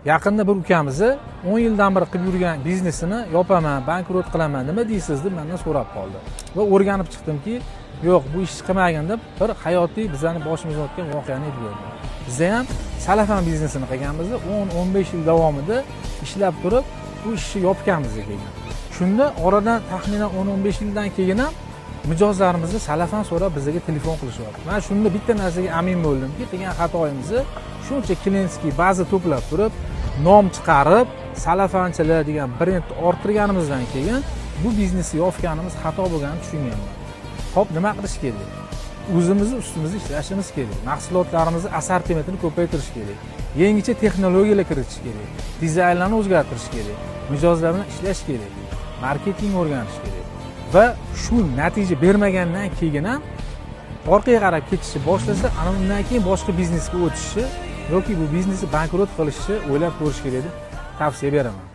Yaqinda bir ukamizni 10 yildan beri qilib yurgan biznesini yopaman, bankrot qilaman, nima deysiz deb mendan so'rab qoldi. Va o'rganib chiqdimki, yo'q, bu ishni qilmagin deb bir hayotiy bizani boshimizdan o'tgan voqeani aytib berdi. Biza ham salafan biznesini qilganmiz, 10-15 yil davomida ishlab turib, bu ishni yopganmiz keyin. Shunda oradan taxminan 10-15 yildan keyin ham mijozlarimizni salafan so'rab bizga telefon qilishyapti. Men shunda bitta narsaga amin bo'ldimki, qilgan xatoyimizni shuncha клиентский baza to'plab turib, nom chiqarib, salafanchilar degan brendni orttirganimizdan keyin bu biznesni yopganimiz xato bo'lganini tushunganman. Xo'p, nima qilish kerak? O'zimizni ustimizda ishlashimiz kerak. Mahsulotlarimizni assortimentini ko'paytirish kerak. Yangicha texnologiyalar kiritish kerak. Dizaynlarni o'zgartirish kerak. Mijozlar bilan ishlash kerak. Marketing o'rganish kerak. Va shu natija bermagandan keyin ham orqaga qarab ketishni boshlasa, ana undan keyin boshqa biznesga o'tishni yoki bu biznesni bankrot qilishni o'ylab ko'rish kerak deb tavsiya beraman.